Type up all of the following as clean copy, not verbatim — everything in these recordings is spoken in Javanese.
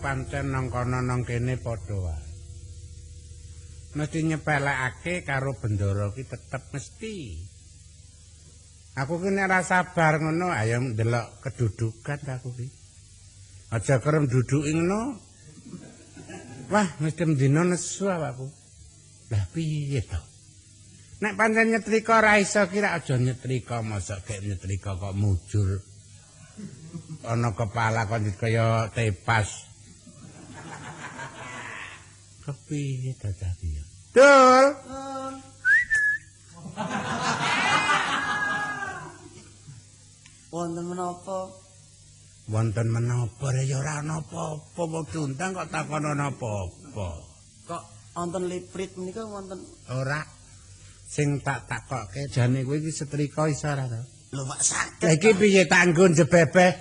pancen nang kono nang kene padha wae. Mesti nyepelekake karo bendara ki tetep mesti. Aku ki nek ora sabar ngono, ayo ndelok kedudukan aku ki. Aja kerem duduki ngono. Wah, mesti mendina nesu awakku. Lah piye to? Nek pancen nyetrika ora iso ki ra aja nyetrika, mosok gek nyetrika kok mujur. Ana kepala kok kaya tepas. Kepiye to tadi? Dul. Wonten menapa? Wonten menapa ya ora ana apa-apa, wong diundang kok takon ana apa-apa. Kok wonten liprit menika wonten? Ora. Sing tak takokke jane kowe iki setrika iso ora to? Lho Pak saged. Lah iki piye tak nggo njebebeh?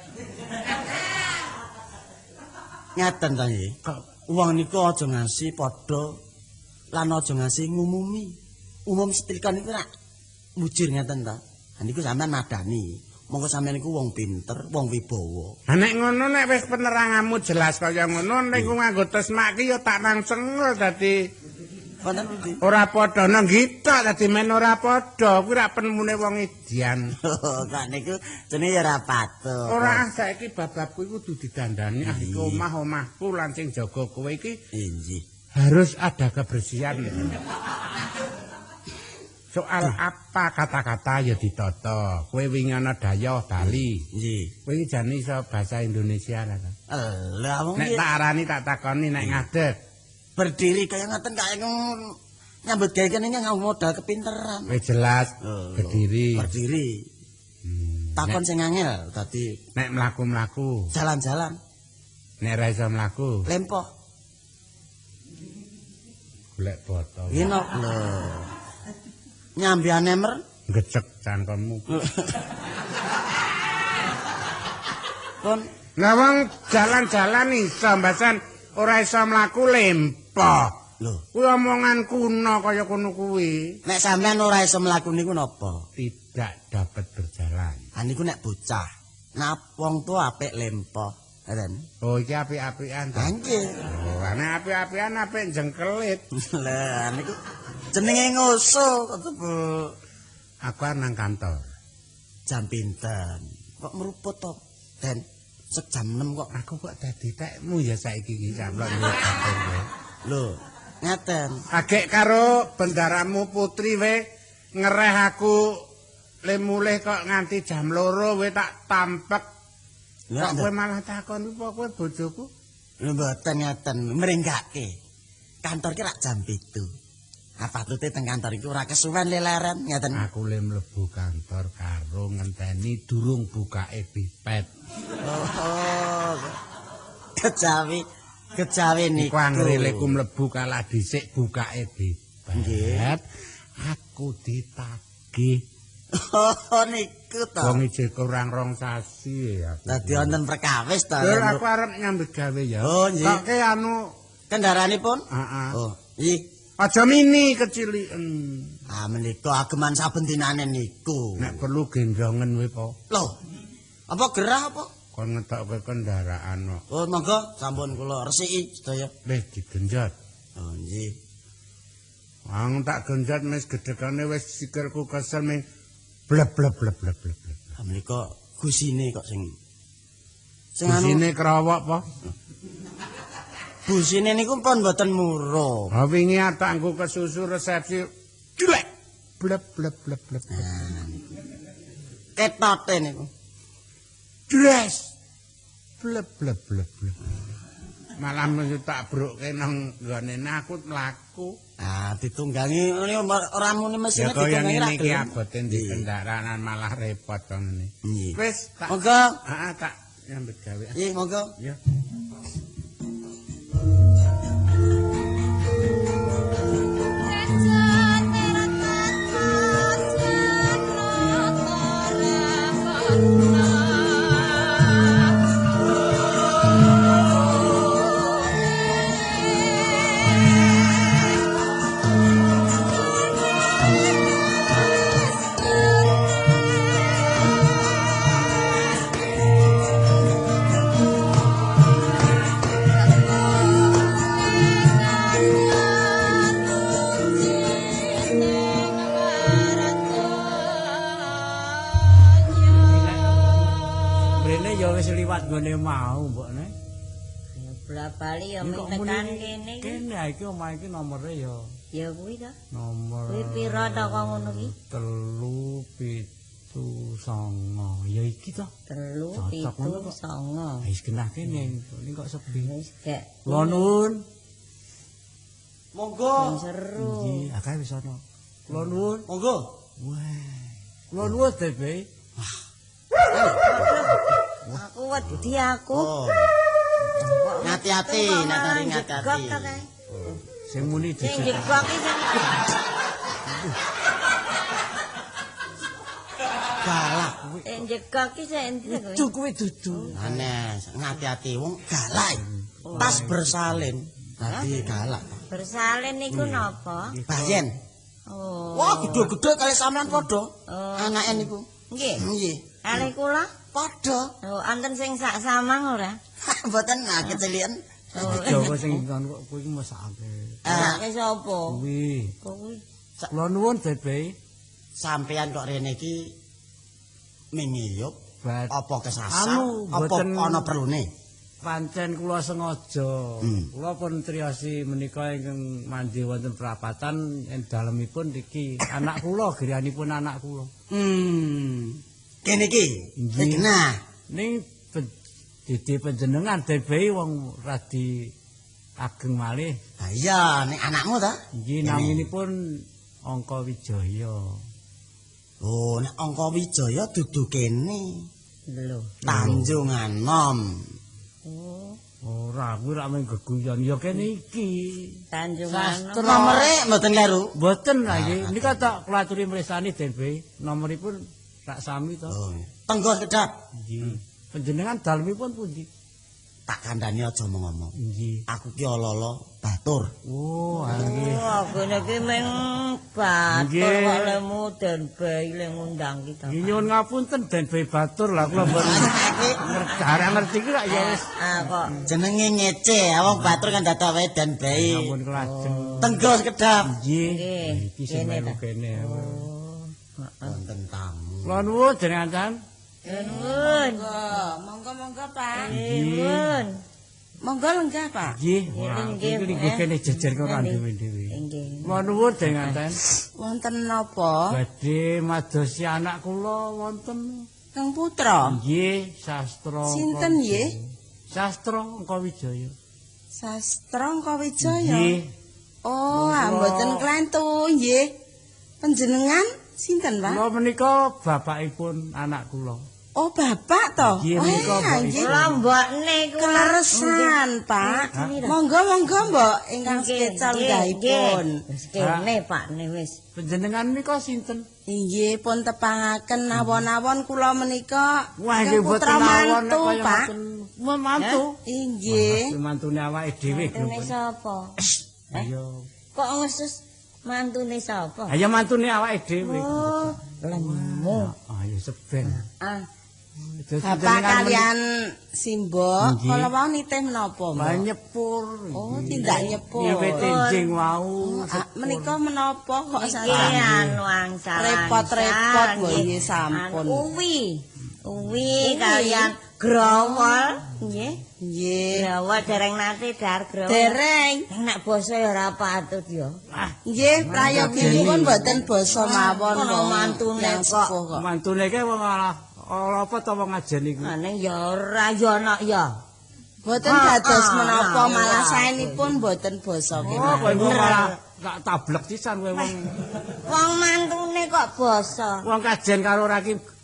Ngaten ta nggih. Kok wong niku aja ngasi padha lan aja ngasi ngumumi. Umum setrika niku rak mujur ngaten ta. Ha niku sampean madani. Monggo sampeyan niku wong pinter, wong wibawa. Ha nek ngono nek wis peneranganmu jelas kaya ngono nek ku nganggo tesmak ki ya tak nang cengel dadi wonten pundi? Ora padha nang gitak dadi men ora padha. Kuwi rak penemune wong edian. Kok niku jenenge ya ora patut. Ora saiki bababku iku kudu didandani. Ah iki omah-omahku lan sing jaga kowe iki inggih. Harus ada kebersihan. Soal apa kata-kata ya ditata. Kowe wingi ana dayoh Bali. Nggih. Kowe iki jane iso bahasa Indonesia lah ta? Lah wong nek tak arani tak takoni nek ngadeg. Berdiri kaya ngaten kaya nyambut gawe kene nganggo modal kepinteran. Wis jelas berdiri. Berdiri. Takon sing angel dadi nek mlaku-mlaku. Jalan-jalan. Nek ra iso mlaku. Lempoh. Golek botol. Ngene lho. Nyambiane mer ngecek cangkemmu. Pun lah wong jalan-jalan iso mbasan ora iso mlaku lempoh. Lho, kuwi omongan kuno kaya kono kuwi. Nek sampean ora iso mlaku niku napa? Tidak dapat berjalan. Ha niku nek bocah. Nap wong tuwa apik lempoh. Ngoten. Oh, iki apik-apikan. Ha nggih. Oh, nek apik-apikan apik jengkelit. Lah niku jenenge ngoso kok, Bu. Aku nang kantor. Jam pinten? Kok meruput to, Den? Sek jam 6 kok. Aku kok dadi tekmu ya saiki iki samplok. Lho, ngaten. Agek karo bendaramu putri we ngereh aku le mulih kok nganti jam 2 we tak tampek. Kok kowe malah takon apa kowe bojoku? Lho mboten ngaten, mringgake. Kantor ki rak jam 7. Patute teng kantor iku ora kesuwen leleren ngaten. Aku le mlebu kantor karo ngenteni durung bukake bipet. Oh. Kejawi, kejawi niku. Iku angreleku mlebu kalah dhisik bukake bipet. Nggih. Aku ditagih. Oh niku to. Wong ijek kurang rong sasi ya. Dadi wonten perkawis to. Lho aku arep nyambut gawe ya. Oh nggih. Kok ke anu kendaraanipun? Heeh. Oh, nggih. Aja mini keciliken. Ah menika ageman saben dinane niku. Nek perlu gendongen we po. Lho. Apa gerah apa? Kon ngetokke kendaraan kok. Oh monggo sampun kula resiki sedaya. Wis digenjot. Oh nggih. Wong tak genjot wis gedhekane wis sikilku kesel ming bleb bleb bleb bleb bleb. Ah menika gusine kok sing sing anu gusine krowok po. Busine niku pun mboten murah. Ha wingi atangku kesusu resepsi glek bleb bleb bleb bleb. Ketote niku. Dres. Bleb bleb bleb bleb. Malah mesti tak brokke nang nggone aku mlaku. Ah ditunggangi ora muni mesine ya kaya ditunggangi ngene ra iki gelem. abote di kendaraan malah repot to ngene. Wis tak Monggo. Heeh tak nyambut gawe. Nggih monggo. Ya. wis liwat nggone mau mbokne. Ya bola-bali ya mung tekan kene iki. Kene iki omah iki nomere ya. Ya kuwi ta. Nomor kuwi pira ta kok ngono ki? 3 7 9. Ya iki to. 3 7 9. Wis genah kene, ini kok sepi. Wis gek. Kula nuwun. Monggo. Seru. Nggih, akeh wis ana. Kula nuwun. Monggo. Wah. Kula nuwun Debe. Aku wedi aku. Oh. Ngati-ati, nek ngati-ati. Sing muni sing jegok iki sing galak kuwi. Sing jegok iki sing endi kuwi? Dudu kuwi dudu. Aneh, ngati-ati wong galak. Tas bersalin dadi galak. Bersalin niku napa? Bayen. Oh. Wah, gedhe-gedhe kali sampean padha. Anake niku. Nggih. Nggih. Kalih kula padha. Oh, anten sing sak samang ora? Mboten, nah kecilian. Jawa sing kok kuwi mesake. Mesake sapa? Kuwi. Kuwi. Kula nuwun Debe. Sampeyan kok rene iki mingiyup apa kesasar apa ana perlune? Pancen kula sengaja. Kula pun triosi menika ingkang mandi wonten prapatan ing dalemipun iki anak kula, griyanipun anak kula. Kene iki. Genah. Ning didi panjenengan Debe wong radi ageng malih. Ha iya, nek anakmu ta? Nggih, naminipun Angka Wijaya. Oh, nek Angka Wijaya dudu kene. Lho, Tanjung Anom. Oh. Ora, kuwi rak mung geguyon ya kene iki. Tanjung Anom. Nomere mboten kleru. Mboten lha iki. Nika tak kula aturi mresani Debe, nomoripun rak sami to. Oh. Tenggo sekedhap. Nggih. Panjenengan dalemipun pundi? Tak kandhani aja ngomong. Nggih. Aku ki ala-ala batur. Oh, nggih. Oh, kene iki mung batur kok lemu Den Bay le ngundang kita. Nggih nyuwun ngapunten Den Bay batur lah kula mboten ngerti ki lak ya wis. Ah kok jenenge ngece, wong batur kan dadak wae Den Bay. Ampun kelajeng. Tenggo sekedhap. Nggih. Iki sing melu kene. Oh, heeh. Wonten tamu. Kula nuwun jenengan. Nuwun. Monggo-monggo, Pak. Nuwun. Monggo lenggah, Pak. Nggih, iki nggih kene jejer karo dhewe-dhewe. Nggih. Kula nuwun jenengan. Wonten napa? Badhe madosi anak kula wonten Kang Putra. Nggih, Sastra. Sinten nggih? Sastra Angka Wijaya. Sastra Angka Wijaya. Nggih. Oh, mboten klentu nggih. Panjenengan sinten, Pak? Kula menika bapakipun anak kula. Oh, bapak to? Nggih, menika nggih. Kula mbokne kula. Kleresan, Pak. Monggo-monggo, Mbok, ingkang sekeca lenggahipun. Wis kene, Pak, ne wis. Panjenengan menika sinten? Inggih, pun tepangaken awon-awon kula menika. Wah, nggih mboten awon kaya Pak. Mantu. Inggih. Mantune awake dhewe. Mantune sapa? Ayo. Kok khusus mantune sapa? Ayo mantune awake dhewe. Oh, lemu. Ayo seben. Ah. Bapak kalian simbok kala wau nitih menapa, Mbok? Nyepur. Oh, tindak nyepur. Nggih, enjing wau. Menika menapa kok iki anu angsal. Repot-repot mbok nggih sampun. Uwi. Uwi kalian growol nggih. Nggih. Growol dereng nate dar growol. Dereng. Nek basa ya ora patut ya. Nggih, prayoginipun mboten basa mawon wong mantune kok. Mantune ki wong ora apa to wong ngajeni kuwi? Ane ya ora ya nak ya. Mboten dados menapa malah saenipun mboten basa kemawon. Oh, kowe malah tak tablek pisan kowe wong. Wong mantune kok basa. Wong kajen karo ora ki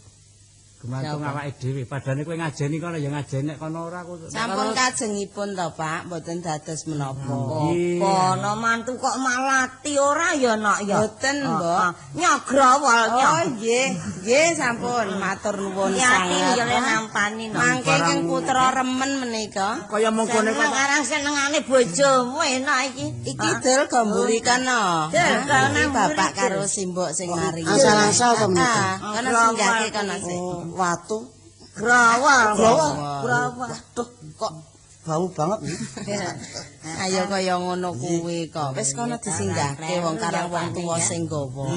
gumantung awake dhewe. Padane kowe ngajeni kono ya ngajeni nek kono ora aku. Sampun kajengipun to, Pak, mboten dados menapa. Apa ana mantu kok malati ora ya nak ya? Mboten, Mbok. Nyogrowol nyo. Oh, nggih. Nggih, sampun matur nuwun sanget. Ya le nampani no. Mangke ingkang putra remen menika. Kaya mongkone kok arang senengane bojomu enak iki. Iki dul gamburi kono. Dul kono bapak karo simbok sing mari. Asal-asal to menika. Kono singgahke kono sik. Watu growol. Growol. Growol. Waduh, kok bau banget nih. Ayo kaya ngono kuwi kok. Wis kono disinggahke wong karang wong tuwa sing gawa.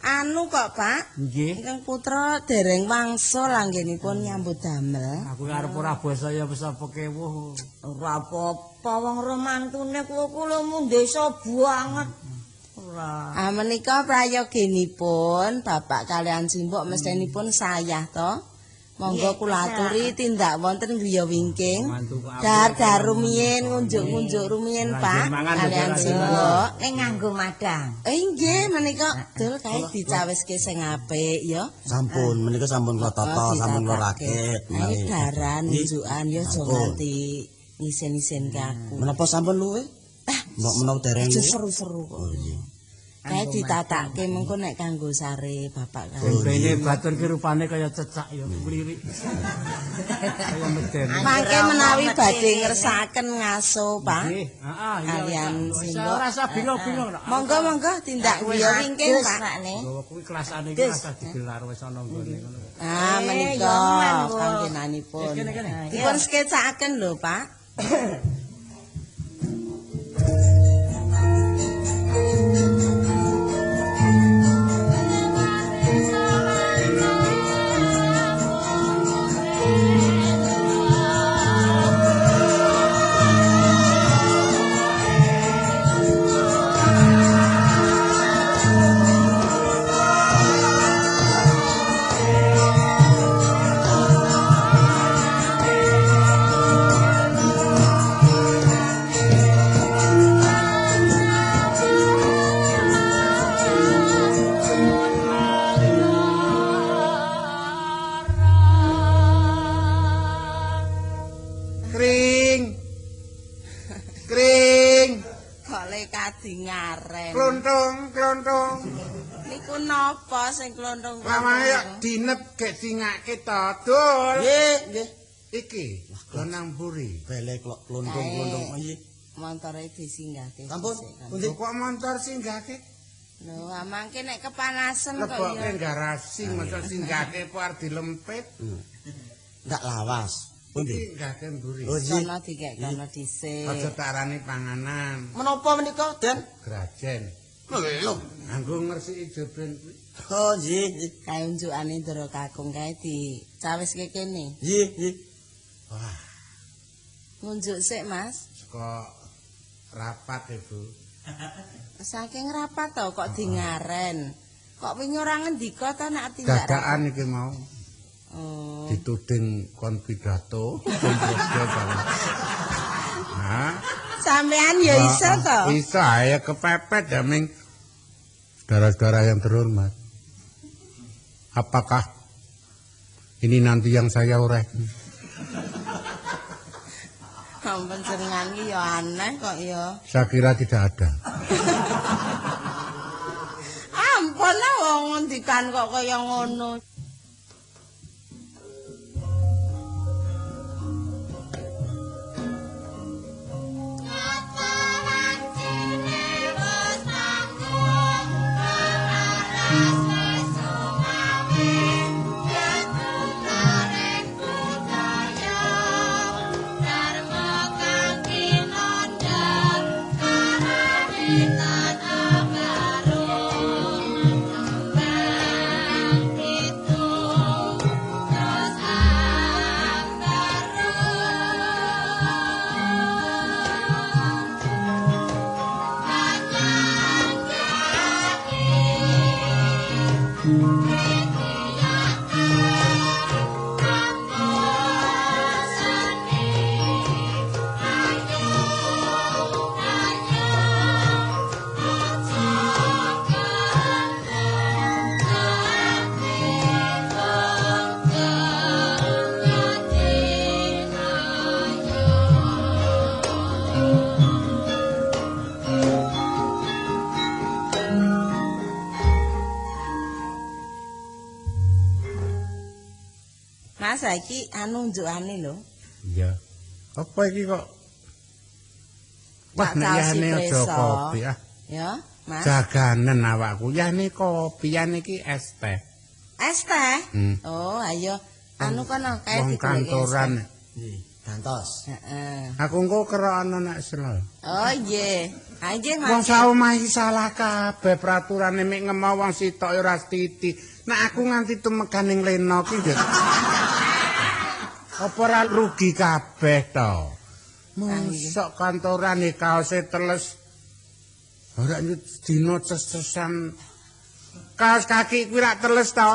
Anu kok, Pak. Nggih. Ingkang putra dereng wangsul anggenipun nyambut damel. Aku arep ora basa ya wis apa kewuh. Ora apa-apa wong romantune kuwi kula desa banget. Ora. Ah menika prayoginipun bapak kalian simbok mestenipun sayah to. Monggo kula aturi tindak wonten griya wingking. Dar-dar rumiyin ngunjuk-ngunjuk rumiyin Pak kalian simbok. Ning nganggo madang. Nggih menika dul kae dicawiske sing apik ya. Sampun menika sampun kula tata, sampun kula rakit. Ayo daran nunjukan ya aja nganti ngisen-isen ke aku. Menapa sampun luwe? Mbok menawa dereng luwe. Seru-seru kok. Oh iya. Kae ditatake mengko nek kanggo sare bapak kae. Bene batur ki rupane kaya cecak ya klirik. Kaya medeni. Mangke menawi badhe ngersakaken ngaso, Pak. Nggih, heeh, kalian simbok. Ora usah bingung-bingung. Monggo-monggo tindak griya wingking, Pak. Nggawa kuwi kelasane iki rasa digelar wis ana nggone ngono. Ah, menika panggenanipun. Dipun sketsakaken lho, Pak. Ngaren. Klontong, klontong. Niku napa sing klontong? Lamae kok dinep gek dingake to, Dul. Nggih, nggih. Iki nang mburi. Bele klontong-klontong. Nggih. Montore disinggahke. Sampun. Kok montor singgahke? Lho, mangke nek kepanasen kok ya. Lebokke garasi mosok singgahke apa arep dilempit? Ndak lawas. Pundi? Singgahke mburi. Sono dikek kono dhisik. Aja tarani panganan. Menapa menika, Den? Grajen. Lho, nganggo ngresiki jeben kuwi. Oh, nggih. Kae unjukane Ndara Kakung kae dicawiske kene. Nggih, nggih. Wah. Ngunjuk sik, Mas. Saka rapat, Ibu. Saking rapat to kok dingaren. Kok wingi ora ngendika ta nek tindak. Dadakan iki mau. Oh. Dituding kon pidato. Hah? Sampean ya iso to? Iso ae kepepet ya ming. Saudara-saudara yang terhormat. Apakah ini nanti yang saya urek? Ampun jenengan iki ya aneh kok ya. Saya kira tidak ada. Ampun lah wong ngendikan kok kaya ngono. Mas saiki anu njukane lho. Iya. Apa iki kok? Wah, nek yane aja kopi ah. Ya, Mas. Jaganen awakku. Yane kopi, yane iki es teh. Es teh? Hmm. Oh, ayo. Anu kono kae Wong kantoran. Gantos. Heeh. Aku engko kerana nek selo. Oh nggih. Ha nggih Wong Mas. saomah iki salah kabeh praturane mek ngemo wong sitok ora setiti. Nek aku nganti tumegan ning lena ki yo. Apa ora rugi kabeh to? Mosok kantorane kaose teles. Ora dina ces-cesan. Kaos kaki kuwi rak teles to?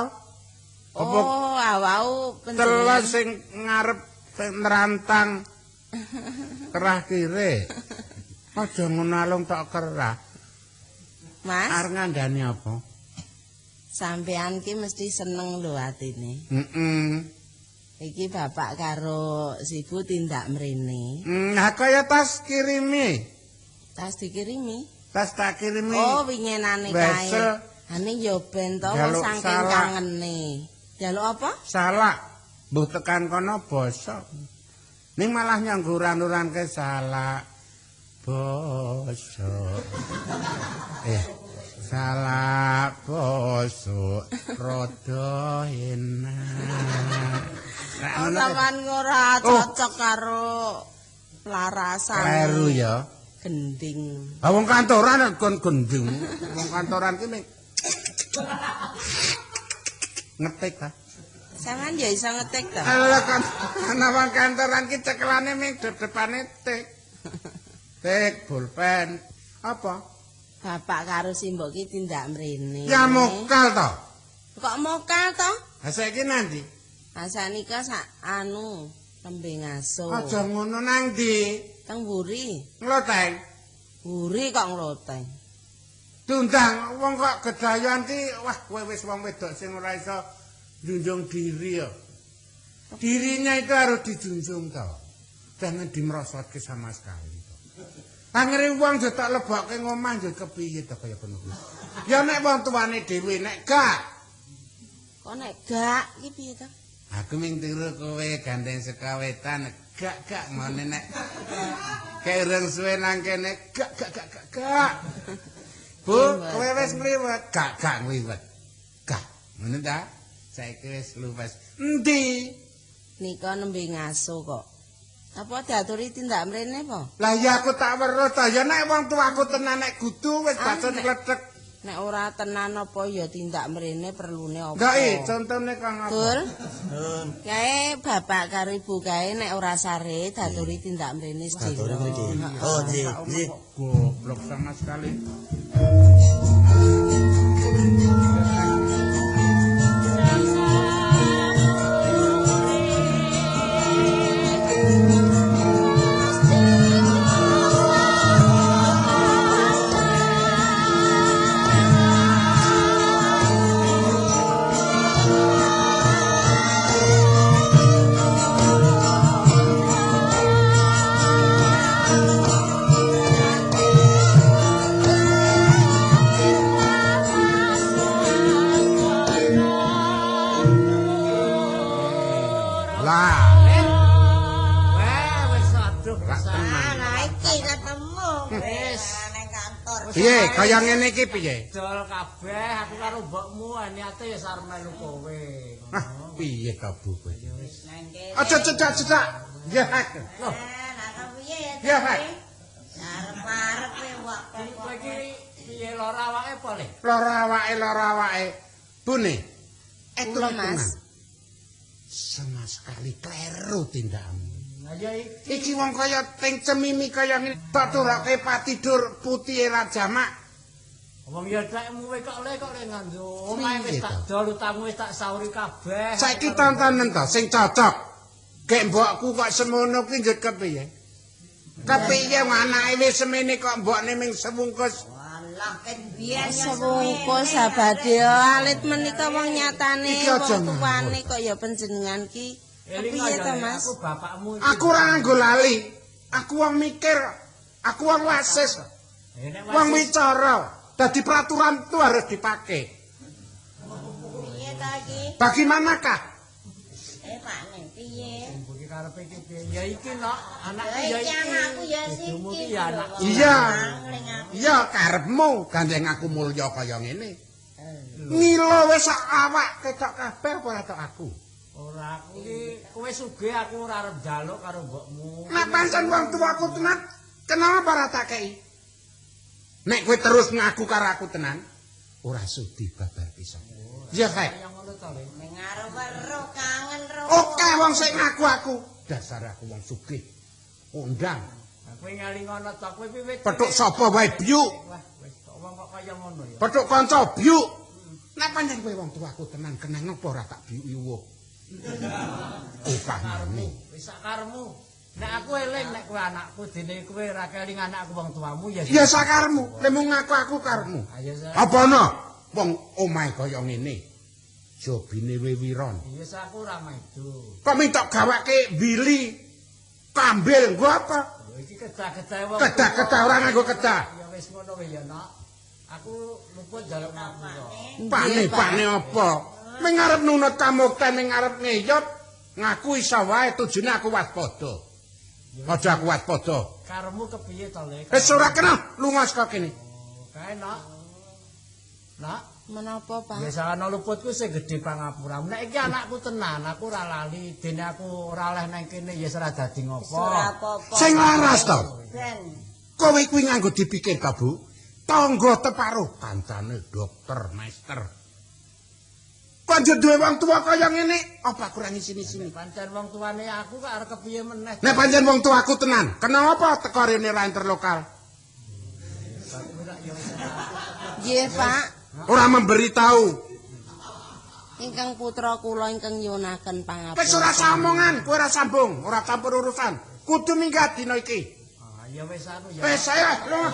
Apa Oh, awau teles sing ngarep nerantang kerah kire. Aja ngono alung tok kerah. Mas, Arep ngandani apa? sampean ki mesti seneng lho atine. Heeh. Iki bapak karo sibu tindak mrene. Nah kaya tas kirimi. Tas dikirimi. Tas tak kirimi. Oh, winginane kae. Wesel. Ane yo ben to wong Jaluk saking salak. kangene. Jaluk apa? Salak. Mbuh tekan kono bosok. Ning malah nyangguran-uranke salak. Bosok. Salak bosok rada enak. Rak Oh, ngono sampean ora Oh. cocok karo larasan. Kleru ya. Gending. Ah wong kantoran kon gending. Wong kantoran ki ming ngetik ta. Sampean ya iso ngetik to? Alah kan ana wong kantoran ki cekelane ming dep-depane tik. Tik pulpen. Apa? Bapak karo simbok ki tindak mrene. Ya mokal to. Kok mokal to? Ha saiki nanti. Ha sanika sak anu lembe ngaso. Aja ngono nang ndi? Teng mburi. Ngloteng. Mburi kok ngloteng. Diundang wong kok gedayan ki wah kowe wis wong wedok sing ora iso njunjung diri ya. Dirinya itu harus dijunjung to. Jangan dimerosotke sama sekali to. Angere wong yo tak lebokke ngomah yo kepiye to kaya ngono kuwi. Ya nek wong tuane dhewe nek gak. Kok nek gak ki piye to? Aku ming turu kowe gandeng sekawetan gak gak ngene nek kereng suwe nang kene gak gak gak gak gak. Bu, kowe wis ngliwet, gak gak ngliwet. Gak, ngono ta? Saiki wis luwes. Endi? Nika nembe ngaso kok. Apa diaturi tindak mrene apa? Lah ya aku tak weruh ta, ya nek wong tuaku tenan nek gudu wis Ah, bacot nek- kledhek. Nek ora tenan apa ya tindak mrene perlune apa? Enggak i, contone kang apa? Tul, Nun. kae bapak karo ibu kae nek ora sare diaturi tindak mrene Diaturi sedina. mriki. Oh, nggih, nggih. Kok goblok sama sekali. Lah, Wah, wis aduh rak tenan. Lah iki ketemu Wis. nang kantor. Piye kaya ngene iki piye? Dol kabeh aku karo mbokmu niate ya arep melu kowe. Ah, piye ta Bu kowe? Nang kene. Aja cedak-cedak. Ya. Loh, Lah kok piye ya? Ya, Pak. Arep-arep wak kowe iki piye lara awake apa le? Lara awake, lara awake. Bune. Kula, Mas. Sama sekali kleru tindakmu. Lah ya iki Iki wong kaya ting cemimi kaya ngene tak turake patidur putih ra jamak. wong ya tekmu kok le kok le nganggo. Omahe wis Piye tak dol utangmu wis tak sauri kabeh. Saiki tontonen to sing cocok. Gek mbokku kok semono ki njut kepiye? Kepiye wong anake wis semene kok mbokne ming sewungkus. Walah ket biyen ya Sewungkus abade alit menika wong nyatane Iki aja wong tuane kok ya panjenengan ki. Eling Kepiye aja, to, Mas? Aku bapakmu iki. Aku ora nganggo lali. Aku wong mikir. Aku wong wasis. Eh, nek Wong wasis- wicara. Dadi peraturan itu harus dipakai. Piye ta iki? Bagaimanakah? Eh Pak ne piye? Iki karepe iki piye? Ya iki nok, anakku Ya ya iki iki. anakku ya Bojomu siki. iki ya anakku. Iya. Angling aku. Iya karepmu gandeng aku mulya kaya ngene. Ngilo wis sak awak ketok kabeh apa ora tok aku. Ora aku iki kowe sugih aku ora arep njaluk karo mbokmu. Nek pancen wong tuaku tenan, kenapa ora tak kei? Nek kowe terus ngaku karo aku tenan, ora sudi babar pisan. Ya kae. Ning arep weruh kangen ro. Oke wong sing ngaku aku. Dasar aku wong sugih. Kondang. Kowe ngali ngono to, kowe piye? Petuk sapa wae byuk. Wah, wis kok wong kok kaya ngono ya. Petuk kanca byuk. Nek pancen kowe wong tuaku tenan, kenang apa ora tak byuki wuh. Upahane. Wis sak karepmu. Nek aku eling nek kowe anakku dene kowe ora keling anakku wong tuamu ya. Ya sakarepmu, lemu ngaku aku karepmu. Apa ana wong omahe kaya ngene? Jobine wiwiron. Ya aku ora maido. Kok minta gawake bili kambil nggo apa? Lho iki kedah-kedah wong. Kedah-kedah ora nganggo kedah. Ya wis ngono wae ya, Nak. Aku luput njaluk ngapura. Pane-pane apa? Ming arep nunut kamukten ning arep ngeyot ngaku iso wae tujune aku waspada. Aja aku waspada. Karepmu kepiye to, Le? Wis ora kena lunga saka kene. Oh, kae, Nak. Nak, menapa, Pak? Ya sarana luputku sing gedhe pangapura. Nek iki anakku tenan, aku ora lali. Dene aku ora oleh nang kene ya ora dadi ngopo. Ora apa-apa. Sing laras to. Ben. Kowe kuwi nganggo dipikir ta, Bu? Tangga teparuh kancane dokter, master. Kanjeng duwe wong tuwa kaya ngene, apa kurang isini-sini? Pancen wong tuane aku kok arep kepiye meneh. Nek pancen wong tuaku tenan, kenapa teko rene ra interlokal? Nggih, Pak. Ora memberitahu. Ingkang putra kula ingkang nyuwunaken pangapura. Wis ora samongan, kowe ora sambung, ora campur urusan. Kudu minggat dina iki. Ah, ya wis anu ya. Wis ayo, lunga.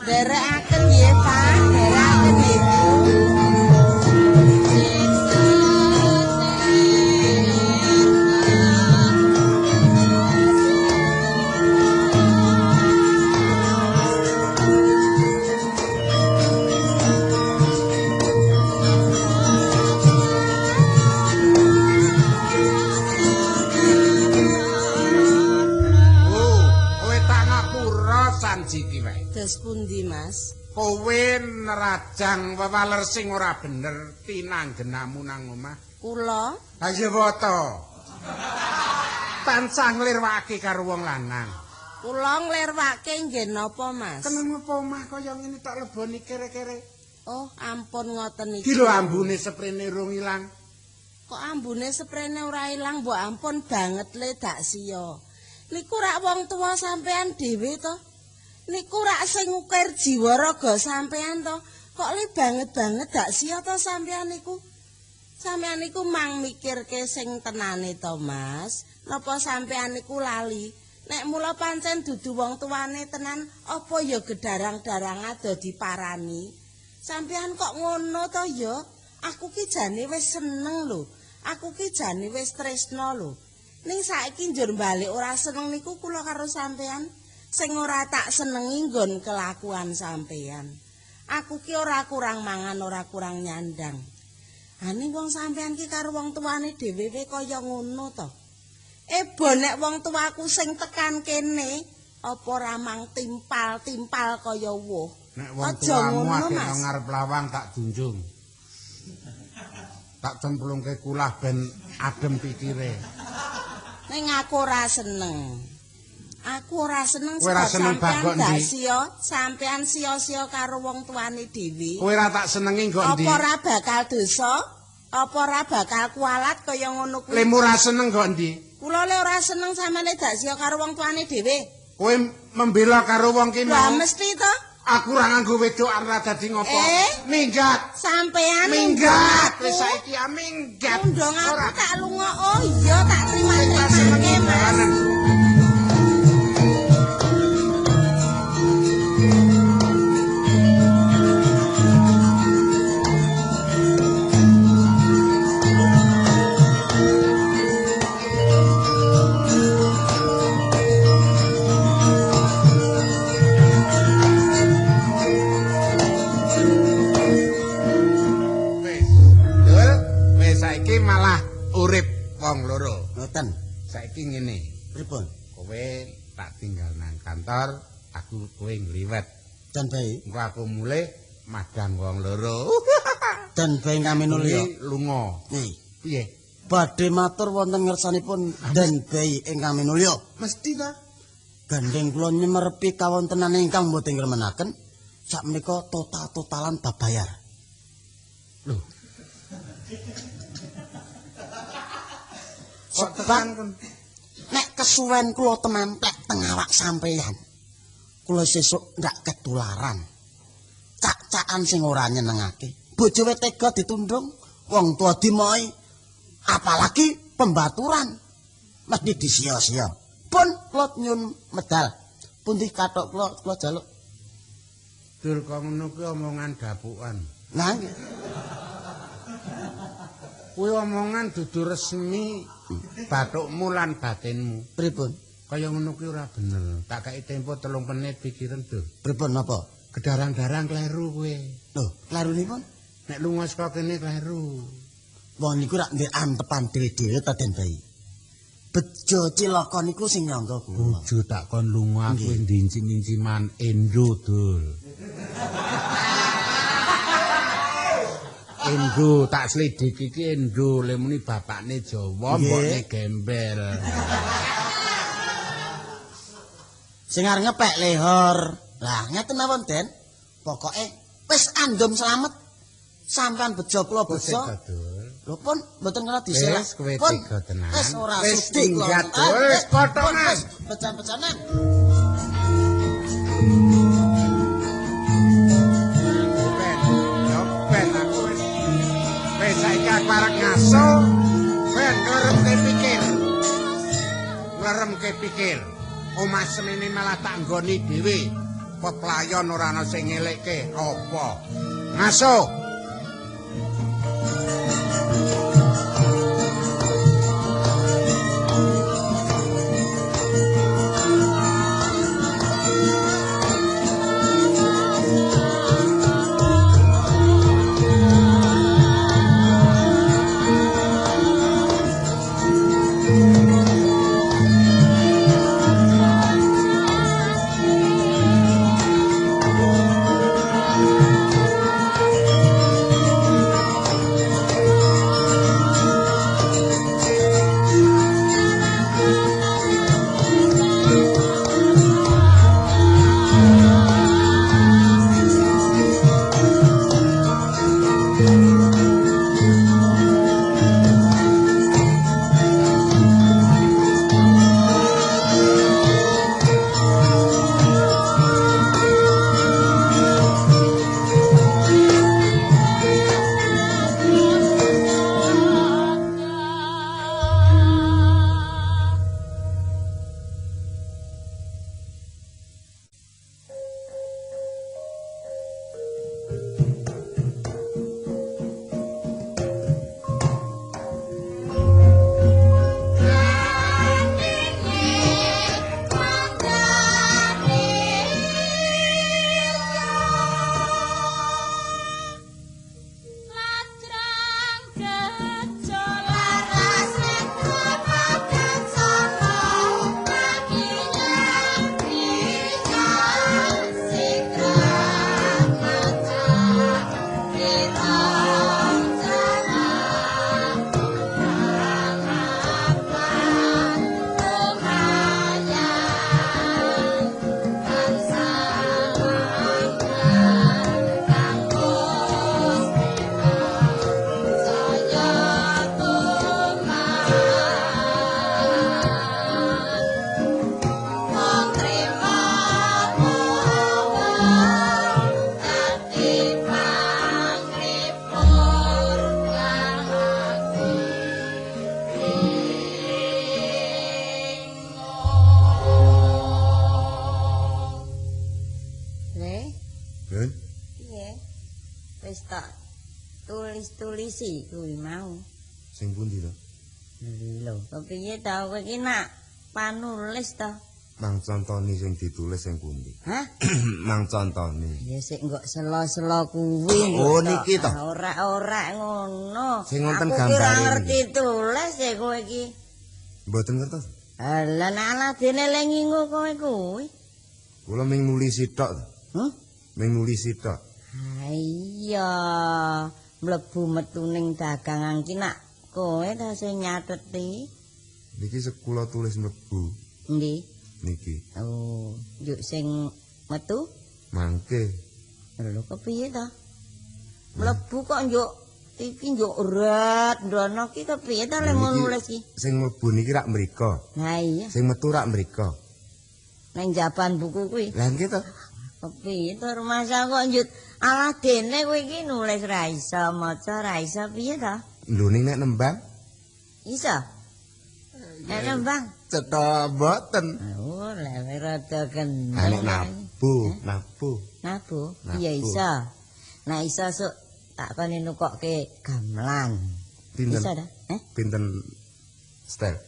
Nderekaken nggih, Pak. Nderekaken nggih. Dos pundi, Mas? Kowe nerajang wewaler sing ora bener tinanggenamu nang omah. Kula? Ha iya wata. Tansah nglirwake karo wong lanang. Kula nglirwake nggih napa, Mas? Kenapa omah kaya ngene tok leboni kere-kere? Oh, ampun ngoten iki. Iki lho ambune seprene rung ilang. Kok ambune seprene ora ilang, mbok ampun banget le dak siya. Niku rak wong tuwa sampean dhewe to? Niku rak sing ngukir jiwa raga sampean to? Kok le banget-banget dak siya to sampean niku? Sampean niku mang mikirke sing tenane to, Mas. Napa sampean niku lali? Nek mula pancen dudu wong tuane tenan, apa ya gedarang-darang ado diparani? Sampean kok ngono to ya? Aku ki jane wis seneng lho. Aku ki jane wis tresna lho. Ning saiki njur balik ora seneng niku kula karo sampean. Sing ora tak senengi nggon kelakuan sampean. Aku ki ora kurang mangan, ora kurang nyandang. Ha ning wong sampean ki karo wong tuane dhewe kaya ngono to. Ebo nek wong tuaku sing tekan kene, apa ora mang timpal-timpal kaya wuh. Nek wong tuamu akeh nang ngarep lawang tak junjung. Tak cemplungke kulah ben adem pikire. Ning aku ora seneng. Aku ora seneng sebab sampean gak siya, sampean sia-sia karo wong tuane dhewe. Kowe ora tak senengi nggo ndi? Apa ora bakal dosa? Apa ora bakal kualat kaya ngono kuwi? Lemu ora seneng nggo ndi? Kula le ora seneng sampeyan gak siya karo wong tuane dhewe. Kowe membela karo wong ki mau. Lah mesti to. Aku ora nganggo wedokan ora dadi ngopo. Minggat. Sampean minggat. Wis saiki ya minggat. Undang aku tak lunga. Oh iya tak terima-terimake, Mas. Ngoten. Saiki ngene. Pripun? Kowe tak tinggal nang kantor, aku kowe ngliwet. Dan bae. Engko aku mulih madang wong loro. Dan bae ngaminul ya. Lunga. Nih. Piye? Badhe matur wonten ngersanipun Den Bei ingkang minulya. Mesti ta? Gandeng kula nyemerpi kawontenan ingkang mboten ngremenaken sakmenika total-totalan babayar. Lho. Kok tekan kon? Nek kesuwen kula tememplek teng awak sampeyan. Kula sesuk ndak ketularan. Cak-cakan sing ora nyenengake. Bojowe tega ditundung, wong tua dimoi, apalagi pembaturan. Mesti disia-sia. Pun kula nyun medal. Pundi kathok kula kula jaluk. Dur kok ngono kuwi omongan dapukan. Lah nggih. Kuwi omongan dudu resmi bathukmu lan batinmu. Pripun? Kaya ngono kuwi ora bener. Tak kei tempo 3 menit pikiran, Dur. Pripun napa? Kedarang-darang kleru kowe. Lho, klerunipun? Nek lunga saka kene kleru. Wong niku rak ndek antepan dhewe-dhewe ta Den Bayi. Bejo cilaka niku sing nyangga kula. Bojo tak kon lunga aku ndincim-inciman endo, Dul. Endo tak slidiki iki endo lemuni bapakne Jawa, mbokne gembel. Sing arep ngepek lehor. Lah ngeten mawon Den. Pokoke wis andum slamet. Sampeyan bejo kula bejo. Lho pun mboten kena diselak. Wis kowe tega tenan. Wis ora sudi kula. Wis potongan. Becan-becanan. Ben, yo ben aku wis. Wis saiki aku arep ngaso. Ben ngleremke pikir. Ngleremke pikir. Omah semene malah tak nggoni dhewe. Peplayon ora ana sing ngelekke apa. Ngaso. Tulis-tulisi kuwi mau. Sing pundi to? Lho, kepiye ta kowe iki nak panulis to? Mang contoni sing ditulis sing pundi? Hah? Mang contoni. Ya sik nggo selo-selo kuwi. Oh niki to. Ora-ora ngono. Sing wonten gambare. Aku ora ngerti tulis ya kowe iki. Mboten ngertos. Lah nek aladene le ngingu kowe kuwi. Kula ming nulisi tok. Hah? Ming nulisi tok. Ha iya. Mlebu metu ning dagangan ki nak Kowe ta sing nyateti? Niki sekula tulis mlebu. Endi? Niki. Oh, njuk sing metu? Mangke. Lho kepiye ta? Mlebu kok njuk iki njuk ret ndono ki kepiye ta lek nulis iki? Sing mlebu niki rak mriko. Ha iya. Sing metu rak mriko. Nang jaban buku kuwi. Lah nggih to. Kepiye to rumasa kok njut alah dene kowe iki nulis ra iso, maca ra iso piye ta? Lho ning nek nembang iso. Nek nembang cetha mboten. Oh, lek rada kendel. Nek nabuh, nabuh. Nabuh? Iya iso. Nek iso sok tak kon nukokke gamelan. Pinten? Iso ta? Pinten setel?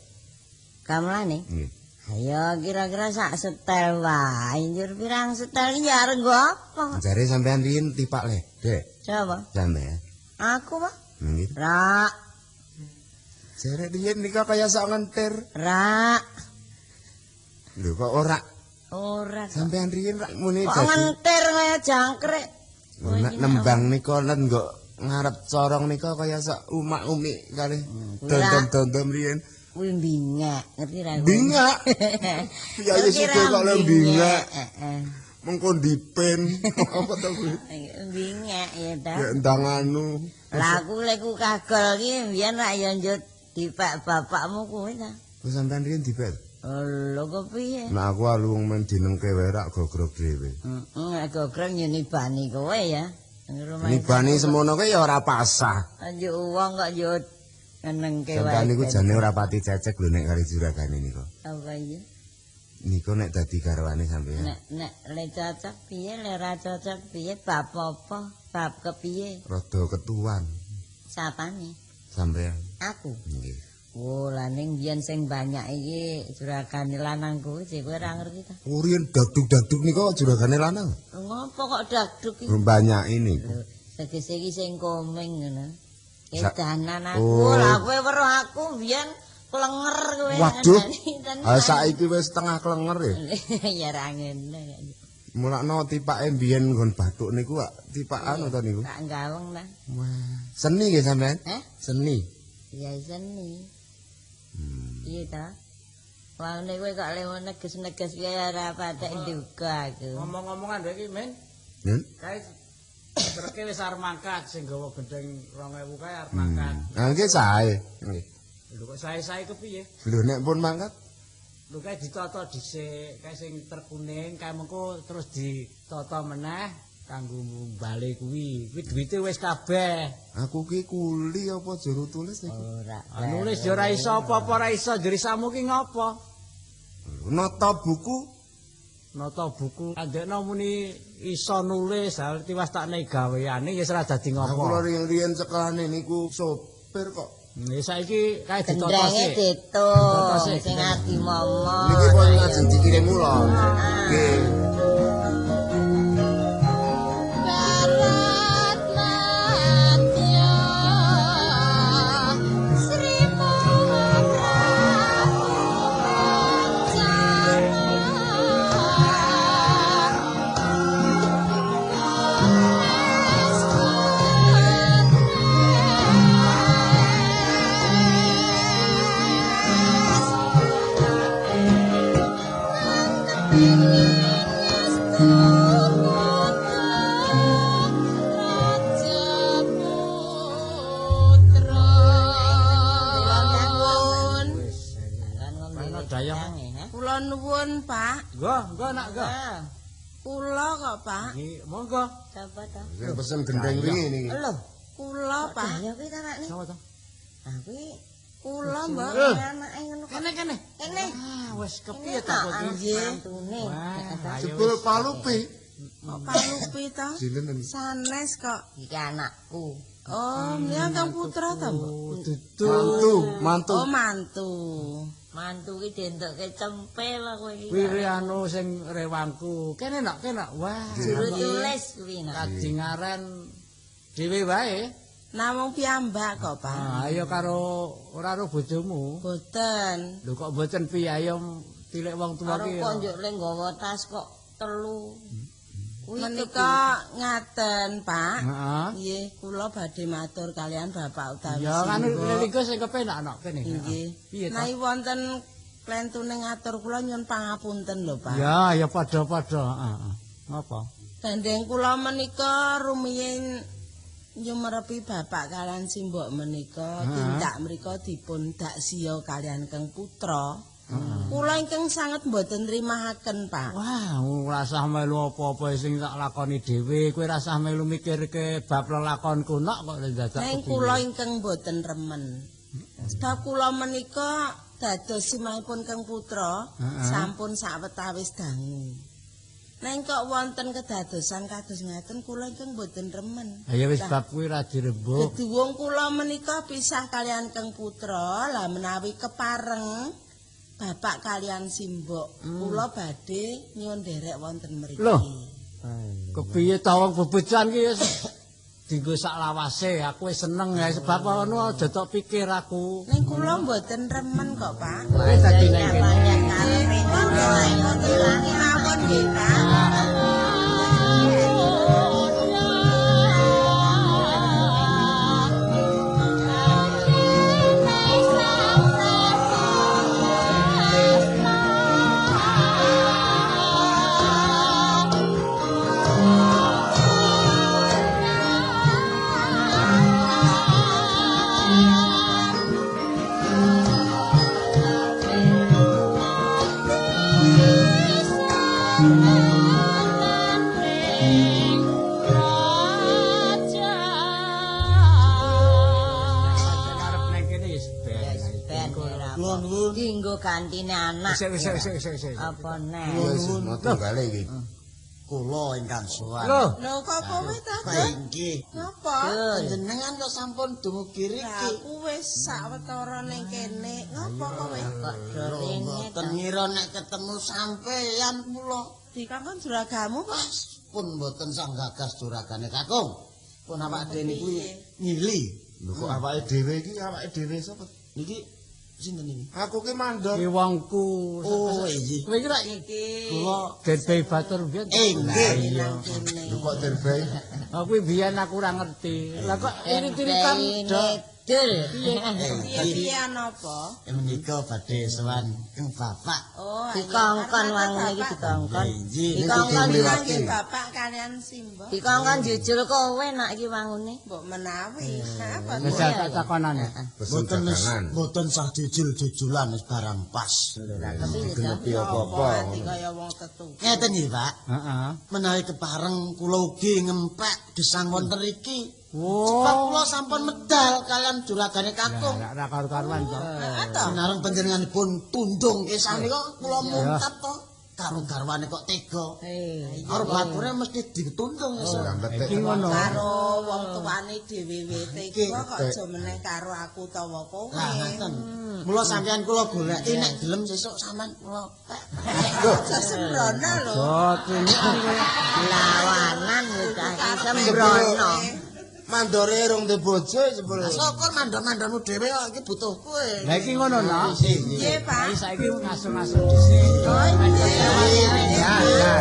Gamelane? Nggih. Ayo kira-kira sak setel wae. Njur pirang setel iki ya arep nggo apa? Jare sampean riyin tipak ledek. Sapa? Sampean. Aku, Pak. Nggih. Rak. Jare riyin nika kaya sok ngentir. Rak. Lho kok ora? Ora. Sampean riyin rak muni dadi. Kok ngentir kaya jangkrik. Nek nembang nika len nggo ngarep corong nika kaya sok umak-umik kalih dondom-dondom riyin. Kuwi bingak, ngerti ra kowe? Bingak. Piye sugih kok le bingak. Heeh. Mengko dipen apa to kuwi? Bingak ya ta. Ya ndang anu. Lah aku lek ku kagol ki mbiyen rak ya njut dipek bapakmu kuwi ta. Wis sampean riyen dipek. Lho kok piye? Nah aku alu wong men dinengke wae rak gogrok dhewe. Heeh, nek gogrok yo nibani kowe ya. Nibani semono kuwi ya ora pasah. Njuk wong kok yo ngenengke wae. Sampeyan niku jane ora pati cecek lho nek kali juragane niku. Apa iya? Niku nek dadi garwane sampeyan. Nek nek le cocok piye, le ora cocok piye, bab apa? Bab kepiye? Rada ketuan. Sapane? Sampeyan. Aku. Nggih. Oh, lah ning biyen sing banyak iki juragane lanang kuwi sik kowe ora ngerti ta. Oh, riyen dagdug-dagdug nika juragane lanang. Ngopo kok dagdug iki? Banyak ini. Tegese iki sing komeng ngono. Edanan aku, lah kowe weruh aku biyen klenger kowe. Waduh. Ha saiki wis setengah klenger ya. Ya ra ngene. Mulakno tipake biyen nggon bathuk niku wak tipakan to niku. Tak gaweng ta. Wah, seni nggih sampean? Seni. Ya seni. Iya ta. Wah nek kowe kok le neges-neges piye ora patek nduga aku. Ngomong-ngomongan iki, Men. Kae treke wis arep mangkat sing gawa gendeng 2000 kae arep mangkat. Ha nggih sae. Nggih. Lho kok sae-sae kepiye? Lho nek pun mangkat lho kae ditata dhisik, kae sing trek kuning kae mengko terus ditata meneh kanggo bali kuwi. Kuwi duwite wis kabeh. Aku ki kuli apa juru tulis iki? Ora. Nulis ya ora iso apa-apa ora iso, jerisamu ki ngopo? Nata buku. Nata buku andekno muni iso nulis, hal tiwas tak nei gaweane ya ora dadi ngopo. Aku riyen-riyen sekolahane niku sopir kok. Nggih saiki kae ditata sik. Ditata sik sing ati momong. Niki pun lajeng dikirim kula. Nggih. Kula nuwun, Pak. Nggo, nggo nak nggo. Kula kok, Pak. Nggih, monggo. Sapa ta? Sing pesen gendeng wingi niki. Lho, kula, Pak. Ya kuwi ta anake. Sapa ta? Ah kuwi kula, Mbak. Anake ngono. Kene kene. Kene. Ah, wis kepiye ta kok iki? Nggih. Jebul palupi. Kok palupi ta? Sanes kok. Iki anakku. Oh, menika Kang Putra ta, Mbok? Dudu. Mantu, mantu. Oh, mantu. Mantu ki dientukke cempe lho kowe iki. Kuwi anu sing rewangku. Kene nak, kene nak. Wah, juru tulis kuwi nak. Kadingaren dhewe wae. Namung piyambak kok, Pak. Ah, ayo karo ora karo bojomu. Boten. Lho kok boten piye ayo tilik wong tuwa ki. Karo kok njuk le nggawa tas kok telu. Menika ngaten, Pak. Heeh. Nggih, kula badhe matur kalian Bapak utawi Ya kan Simbok. lelinggo sing kepenak nok kene. Nggih. Piye to? Menawi wonten klentune ngatur kula nyuwun pangapunten lho, Pak. Ya, ya padha-padha, heeh. Ngapa? Gandeng kula menika rumiyin nyumerepi Bapak kalian Simbok menika tindak mrika dipun dak siya kalian Keng Putra. Kula ingkang sanget mboten nrimahaken, Pak. Wah, ora usah melu apa-apa sing tak lakoni dhewe, kowe ora usah melu mikirke bab lelakonku nok kok dadak. Ning kula ingkang mboten remen. Sebab kula menika dados simahipun Keng Putra sampun sawetawis dangu. Ning kok wonten kedadosan kados ngaten kula ingkang mboten remen. Ya wis bab kuwi ora dirembug. Keduwung kula menika pisah kalian Keng Putra, lah menawi kepareng Bapak kalian Simbok, kula badhe nyuwun nderek wonten mriki. Loh. Kepiye ta wong bebojan ki wis dienggo sak lawase, aku wis seneng ya sebab ngono aja tok pikir aku. Ning kula mboten remen kok, Pak. Kowe dadi nang kene. Mawon nggih, Pak. Arep nang kene wis ben. Kula nuwun. Dinggo gantine anak. Wis wis wis wis. Apa neh? Wis tunggale iki. Kula ingkang sowan. Loh, Lho kok kowe ta? Inggih. Ngapa? Panjenengan kok sampun dumugi Lah riki. aku wis sawetara ning kene. Ngapa kowe? Kok dorene Mboten ngira nek ketemu sampeyan kula. Dikongkon juragamu kok. Pun mboten sang gagas juragane kakung. Pun awake dhewe niku ngili. Lho kok awake dhewe iki awake dhewe sapa? Niki sinten niki? Aku ki mandor. ki wongku. Oh iya. Kowe iki rak Iki Kula den batur biyen. inggih. Iya. nang kene. Lho kok dirbai? Aku biyen aku ora ngerti. Lah kok irit-iritan Ini dul. Piye-piye napa? Menika badhe sowan keng bapak. Oh, Dikongkon wangune iki dikongkon. Inggih. Dikongkon nggih Bapak kalian Simbok. Dikongkon jujur kowe nak iki wangune. Mbok menawi. Apa Wis tak takonane. Pesen Mboten dagangan. mboten sah jujul-jujulan wis barang pas. Digenepi apa-apa. Ati kaya wong tetu. Ngeten nggih, Pak. Heeh. Menawi kepareng kula ugi ngempek gesang wonten riki. Sebab Oh. kula sampun medal kalian juragane kakung. Lah ora karu-karuan to. Sinareng panjenenganipun tundung kisah nika kula mungkap to. Karo garwane kok tega. Karo bature mesti ditundung iso. Lah betek. Iki ngono. Karo wong tuane dhewe tega kok aja meneh karo aku utawa kowe. Lah ngaten. Mula sampeyan kula goleki nek gelem sesuk sampean kula pek. Aja sembrono lho. Oh, tunjukan kowe. Lawanan cah iki sembrono. Mandore rong duwe bojo jebul. Syukur mandor-mandormu dhewe kok iki butuh kowe. Lah iki ngono nak. Nggih, Pak. Lah saiki ngasuh-ngasuh dhisik. Oh, nggih. Ya, ya.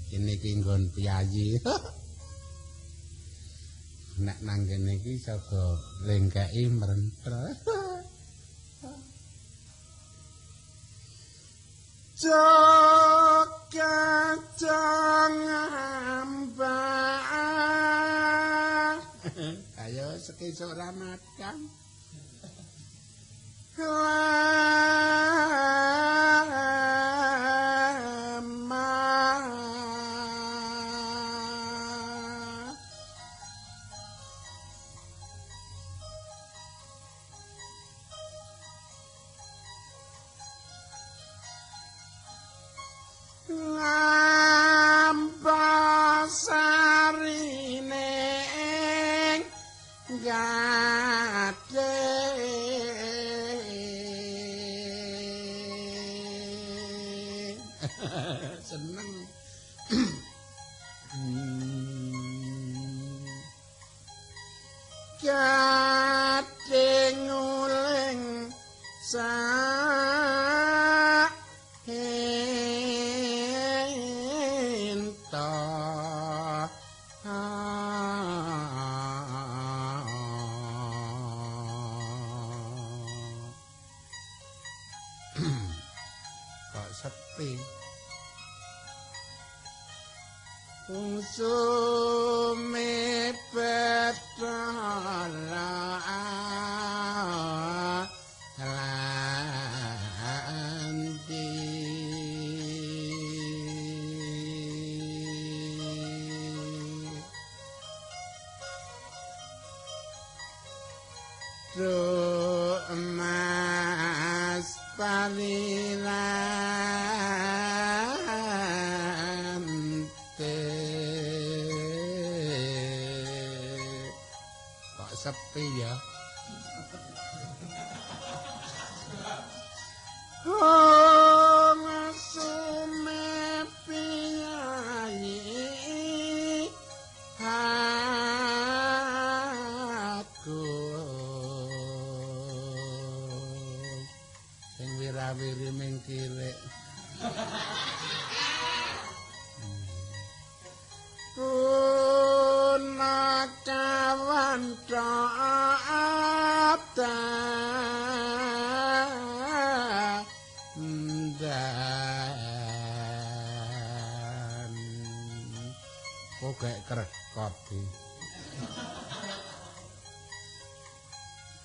Kene iki nggon piyayi. Nek nang kene iki saka lengkeki mrentel. Jok kacang ambak. Ayo sekesuk Ramadan. Lama. Seneng. Gading uling sak ento. Kok sepi. Usume petala lanti. Truk emas palilante. Kok sepi ya? Oh, ngasume piyayi aku sing wirawiri ming kirik. Punakawan dan kok kayak krekot iki.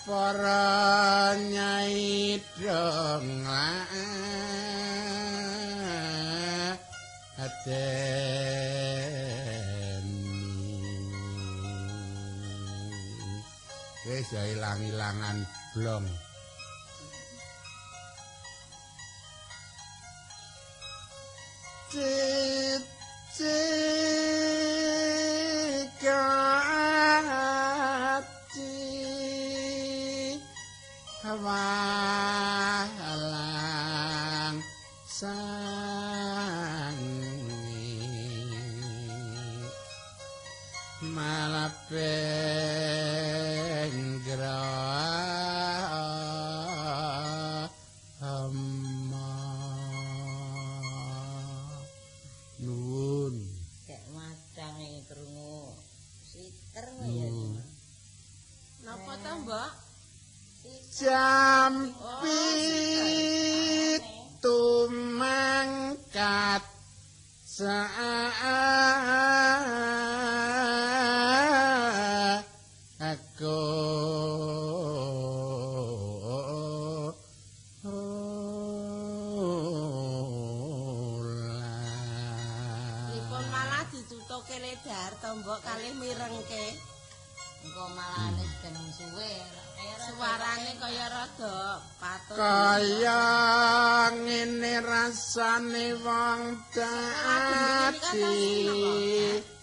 Para nyai dong adeni. Wis ya ilang-ilangan blong. Cicikati walang sangi malapengra amma. Nuwun. Kek madang iki krungu siter ya. Napa to, Mbok? Jam 7 mangkat aku Dipun malah dicutuke ledar to, Mbok, kalih mirengke. Engko malah wis ben suwe. Suarane kaya rada patut. Kaya ngene rasane wong dadi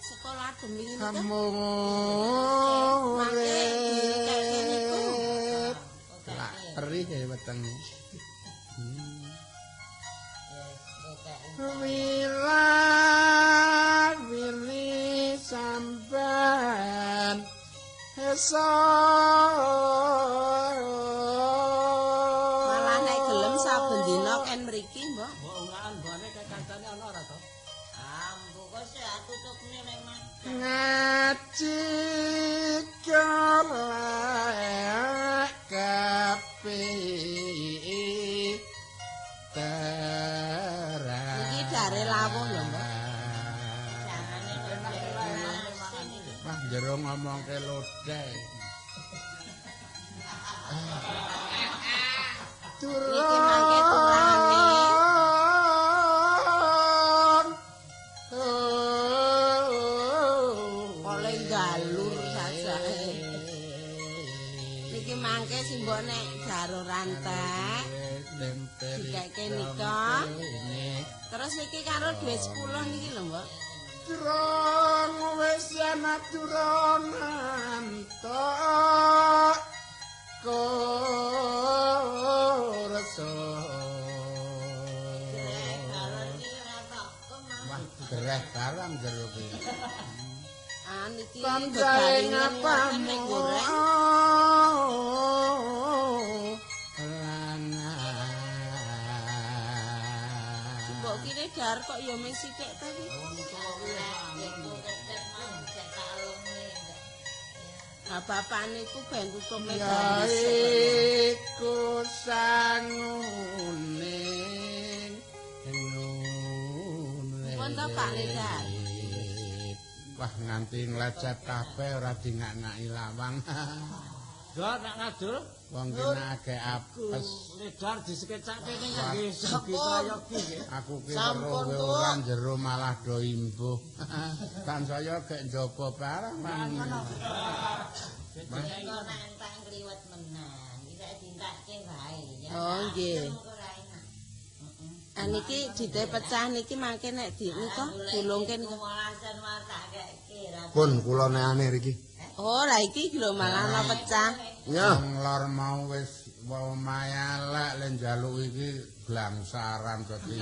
sekolah demi niku. Murip. Lak perih ya wetenge. Wila wili sampean esok. Malah nek gelem saben dina ken mriki, Mbok. Mbok ungahan mbone kaya kancane ana ora to? Ah, mbok kok sik aku tukne lek Mas. Ngaji golek kapi terang. Iki dare lawuh lho, Mbok. Wah, jero ngomongke lodeh. Niki mangke turahane. Oleh galur sajake. Niki mangke simbok nek jaro rantek dikeke nika. Terus niki karo dhuwit 10 niki lho, Mbok. Durung wis ana durung antuk kurso. niki Kancae bebarengan ngapamu nek goreng. Mbok kire dar kok ya mung sithik ta iki. Ah bapak niku ben tutup Ya medan. iku sangune Pun to, Pak Lidar? Wah nganti nglecet kabeh ora dingaknaki lawang. Dor nak ngadul Wong kene akeh apes. Lidar disekecake ning nggih sugih prayogi nggih. Aku ki weruh ora jero malah do imbuh. Tansaya gek njaba barang. Engko nek entek kliwet menang, iki sak dintakke wae ya. Oh nggih. Engko ora enak. Ah niki dite pecah niki mangke nek di nika gulungke nika. Welasan wae tak keke ra. Pun kula neane riki. Oh, lah iki lho malah ana pecah. Ya. Wong lor mau wis omahe elek le njaluk iki glangsaran dadi.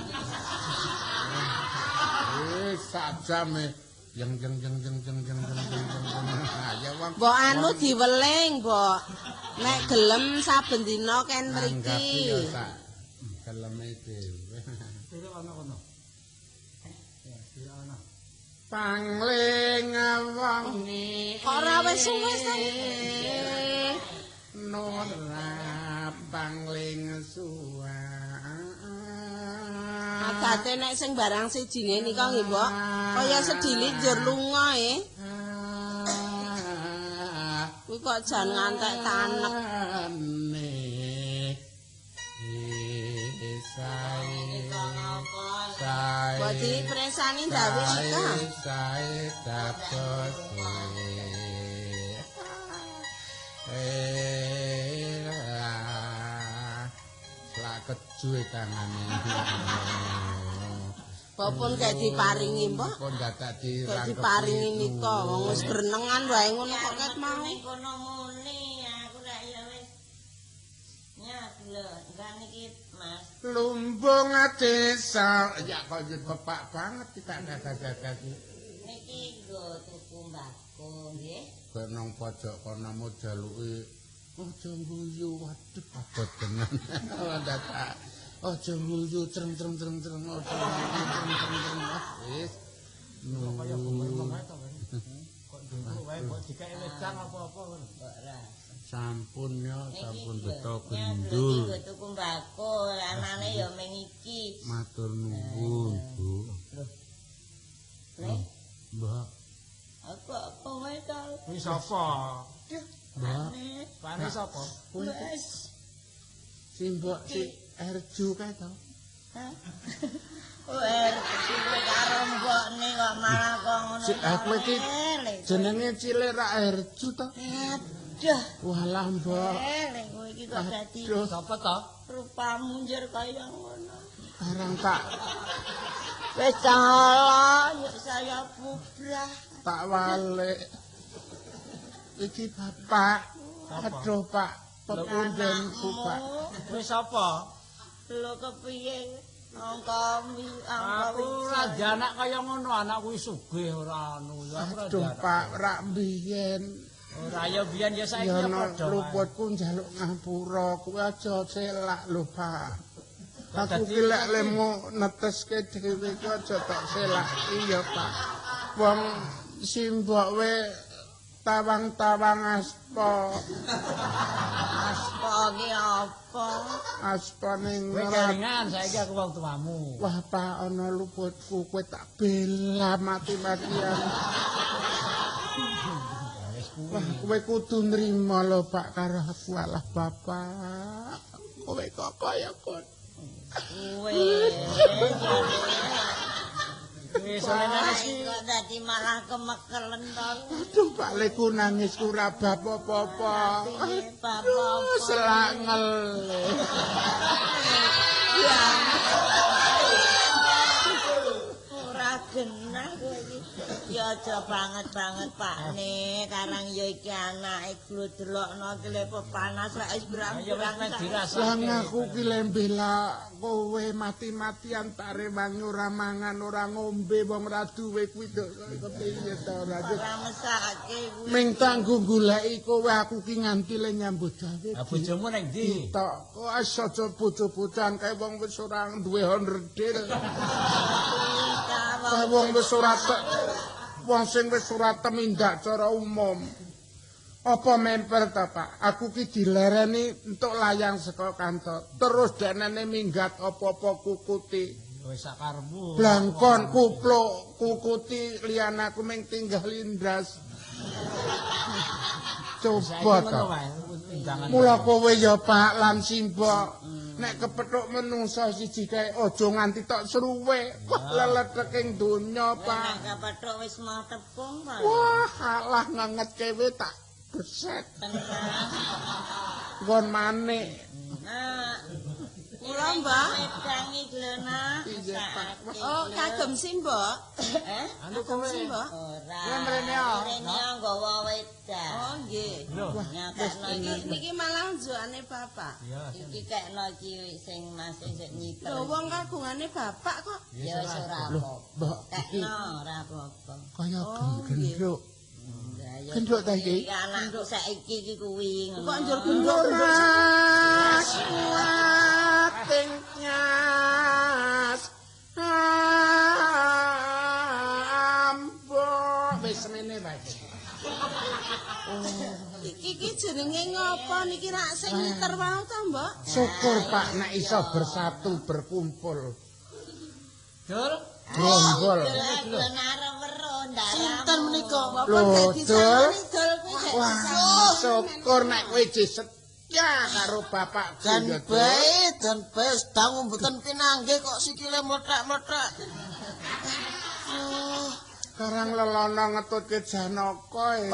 Wis sak jam e jeng jeng jeng jeng jeng jeng jeng jeng jeng. Ya wong Mbok anu diweling, Mbok. Nek gelem saben dina ken mriki. mriki. Sak geleme dhewe. Tidak ana kono. Tidak ana. Pangling wengi. Kok ora wis suwe ta? Nora pangling suwa. Agate nek sing barang sijine nika nggih, Mbok. Kaya sedilit njur lunga e. Kuwi kok jan ngantek tanek. Mbok dipresani ndawi nika. Sae dados. Selak keju tangane. Mbok pun gak diparingi, Mbok. Pun dadak Gak diparingi nika, wong wis grenengan wae ngono kok ket mau. Ning kono muni aku rak ya wis. Nyat lho, engko niki Mas. Lumbung desa. Ya kok yo pepak banget tak gagas-gagas. Niki nggo tuku mbako nggih. Kok nang pojok kono mau jaluki aja guyu, waduh abot tenan. Dadak aja guyu treng treng treng treng aja guyu treng treng treng. Wis. Kok kaya gumermeng ae to. Kok ndunguk wae mbok dikeki wedang apa-apa ngono. Mbok ra. Sampun ya, sampun beto gendul. gendul. Niki nggo tuku mbako, anane ya ming iki. Matur nuwun, Bu. Lho. Le, Mbak, aku kowe to. Kuwi sapa? Mbak, Pane sapa? kowe Wes. si mbok si Erju kae to. Kowe kowe karo mbokne kok malah kok ngono. Si aku iki jenenge cilik rak Erju to. Aduh. Walah, Mbok. Le, kowe iki kok dadi Aduh, Sapa to? rupamu njur kaya ngono. barang tak Wis cala, yuk saya bubrah. tak walik. Iki bapak. Aduh, Pak. Pepundenku, Pak. Kuwi sapa? Lho kepiye? Angka angka Aku ora anak kaya ngono, anak kuwi sugih ora anu. Ya aku ora Aduh, anak. Pak, rak mbiyen. Ora ya biyen ya saiki Ya ya no, padha. wae. luputku njaluk ngapura, kuwi aja selak lho, Pak. Kok Aku dadi ki lek lemu neteske dhewe ki aja tok selak. Iya, Pak. Wong simbok we tawang-tawang aspa. Aspa ki apa? Aspa ning Kowe kelingan saiki aku wong tuamu. Wah, Pak, ana luputku kowe tak bela mati-matian. Wah, kowe kudu nrimo lho, Pak, karo aku alah bapak. Kowe kok kaya kon. Kowe. Wis oleh nangis ki. Kok dadi malah kemekelen to. Aduh, Pak, leku nangis ku ora bab apa-apa. Piye bab Aduh, apa? selangel. Ya. Ora genah kowe iki. Ya aja banget-banget Pak Ne, karang ya iki anake gludelokno ki le panas rak wis berang-berang. Lah aku ki lembela kowe mati-matian tak rewangi ora mangan ora ngombe wong ora duwe kuwi kepiye ta ora. Ora mesake kuwi. Ming tanggo goleki kowe aku ki nganti le nyambut gawe. Lah bojomu ning ndi? Tok kok aja bojo-bojoan kae wong wis ora duwe onderdil. Wong wis ora wong sing wis ora temindak cara umum. Apa memper ta, Pak? Aku ki dilereni entuk layang saka kantor. Terus denene minggat apa-apa kukuti. Wis sakarepmu. Blangkon kupluk kukuti liyane aku ming tinggal lindras. Coba ta. Mula kowe ya Pak lan Simbok. Nek kepethuk menungsa siji kae aja nganti tok sruwe. Wah leleteking donya, Pak. Nek kepethuk wis mau tepung, Pak. Wah, alah ngengetke we tak beset. Nggon manik. Nah, kula Mbak wedangi lho, Nak. Oh, kagem Simbok. Eh? Anu kowe Simbok. Ora. Mrene ya. Mrene nggawa wedang. Oh, nggih. Wah, niki malah njukane bapak. Iki kekno iki sing masih sik nyiter. Lho wong kagungane bapak kok. Ya wis ora apa-apa. Kekno ora apa-apa. Kaya gendruk. Gendruk ta iki? Anakku saiki iki kuwi ngono. Kok njur gendruk kuating nyas. Ambo wis semene wae. Iki iki jenenge ngopo niki rak sing ngiter wau ta, Mbok? Syukur Pak nek iso bersatu berkumpul. Dul, grombol. Sinten menika? Lho, Dul. Wah, syukur nek kowe setia karo bapakku ya. Bae, dan bae dangu mboten pinanggih kok sikile mlethek-mlethek. Karang lelono ngetutke Janaka e.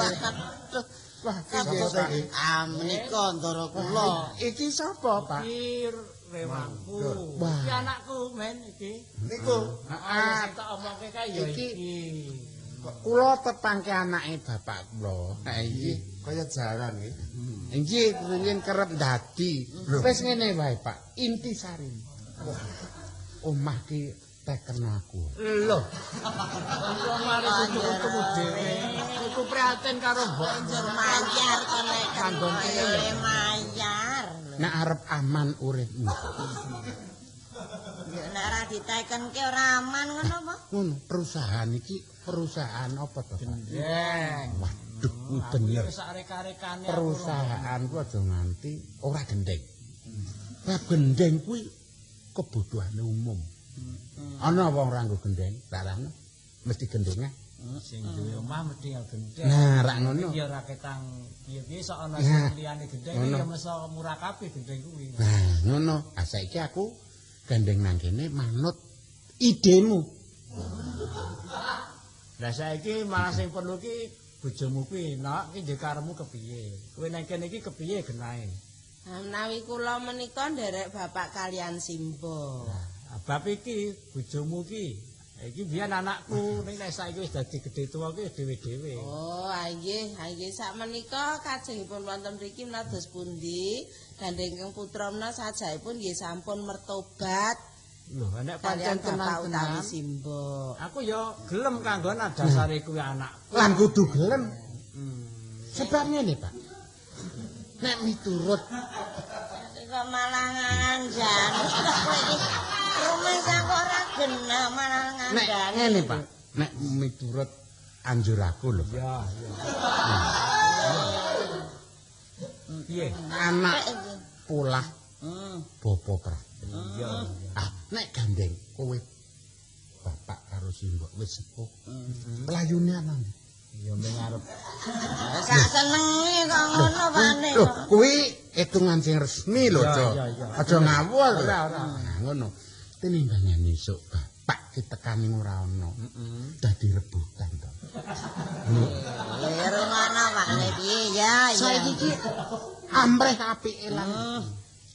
Wah, piye Pak? Ah, menika ndara kula. Iki sapa, Pak? Iki rewangku. Iki anakku men iki. Niku. Heeh, tak omongke kae ya iki. Kula tepangke anake bapak kula. Ha iki kaya jaran iki. Nggih, rumiyin kerep dadi. Wis ngene wae, Pak. Intisari. Omah ki teken aku. Lho. Wong mari kutu-kutu dhewe. Iku prihatin karo mbok njur mayar to nek kanggo kene mayar. Nek arep aman uripmu. Ya nek ora ditekenke ora aman ngono apa? Ngono, perusahaan iki perusahaan apa to, Pak? Gendeng. Waduh, kuwi bener. Sak reka-rekane perusahaan ku aja nganti ora gendeng. Bab gendeng kuwi kebutuhane umum. Ana wong ora nggo gendeng, larang mesti gendenge. Sing duwe omah mesti ya gendeng. Nah, rak ngono. Ya ora ketang piye-piye sok ana sing liyane gendeng ya mesti murah kabeh gendeng kuwi. Nah, ngono. Ah saiki aku gandeng nang kene manut idemu. Lah saiki malah sing perlu ki bojomu kuwi, Nak, ki ndek karepmu kepiye? Kowe nang kene iki kepiye genahe? Menawi kula menika nderek bapak kalian Simbo. Nah, bab iki bojomu ki. Iki biyen anakku, ning nek saiki wis dadi gedhe tuwa ki dhewe-dhewe. Oh, nggih, nggih sakmenika kajengipun wonten mriki menados pundi? Gandeng ingkang putra menawa sajaipun nggih sampun mertobat. Lho, nek pancen tenan-tenan Simbo. Aku ya gelem kanggo dasare kuwi anakku. Lan kudu gelem. Sebab ngene, Pak. Nek miturut kok malah ngandani. Rumah kok ora genah malah ngandani. Nek ngene, Pak. Nek miturut anjur aku lho, Pak. Ya, ya. Piye? Anak polah bapa praten. Iya. Ah, nek gandeng kowe bapak karo simbok wis sepuh. Mlayune ana ndi? Ya mung arep. Sak senenge kok ngono pane. Lho, kuwi hitungan sing resmi lho, Cok. Aja ngawur. Ora, ora. Nah, ngono. Tinimbangane esuk bapak ditekani ora ana. Dadi rebutan to. Ya ngono Pakne piye ya. Saiki iki amrih apike lan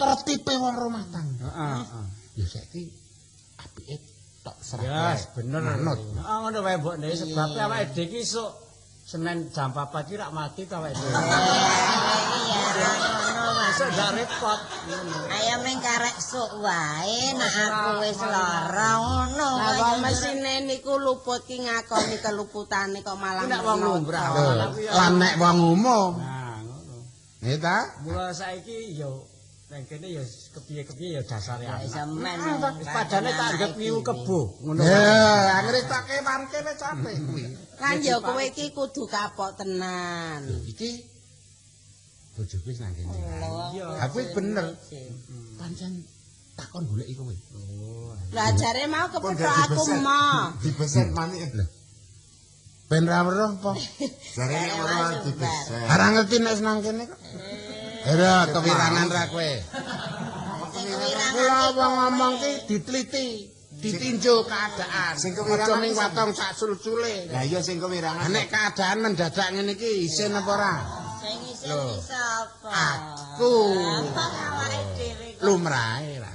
tertipe wong rumah tangga. Heeh, heeh. Ya saiki apike tok serah. Ya, bener. Manut. Heeh, ngono wae mbokne sebab awake dhewe iki esuk Senin jam 4 iki rak mati ta awake dhewe. Iya, ngono Mas. Esuk ndak repot. Ayo meng karek sok wae nek aku wis lara ngono. Lah wong mesine niku luput ki ngakoni keluputane kok malah Nek wong lumrah. Lah nek wong umum. Nah, ngono. Nggih ta? Mula saiki ya nang kene ya kepiye-kepiye ya dasare Ya anak. iso men. Wis padane tak anggap ngiwu kebo ngono. Ya, anggere tak kewanke wis apik kuwi. Lan ya kowe iki kudu kapok tenan. Iki bojoku wis nang kene. Iya. Aku bener. Pancen takon goleki kowe. Lah jare mau kepethuk aku mo. Dibeset manik. Ben ra weruh apa? Jare nek ora dibeset. Ora ngerti nek nang kene kok. Ora kewirangan ra kowe. Kula wong ngomong ki diteliti, ditinjau keadaan. Sing Aja kewirangan ming watong sak sul-sule. Lah iya sing kewirangan. Nek keadaan mendadak ngene iki isin apa ora? Sing isin Lho. iki sapa? Aku. Apa awake dhewe kok. Lumrahe ra.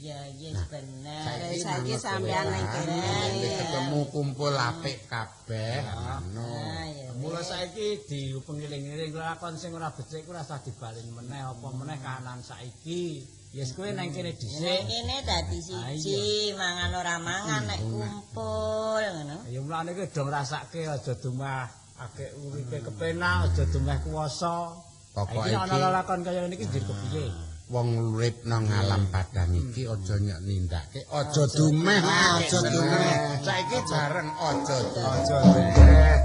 Iya, yes bener. Saiki sampean nang kene. Wis ketemu kumpul apik kabeh ngono. Ah, ya. Mula saiki dipengiling-iling lakon sing ora becik ku ora usah dibalen meneh apa meneh kahanan saiki. Ya wis kowe nang kene Nang dhisik. kene dadi siji, mangan ora mangan nek kumpul ngono. Ya mulane kowe do ngrasake aja dumah akeh uripe kepenak, aja dumeh kuwasa. Pokoke Iki ana iki- lelakon kaya ngene iki njur kepiye? Wong urip nang alam padang iki aja nyek nindake, aja dumeh, aja dumeh. Saiki bareng aja dumeh. Aja dumeh.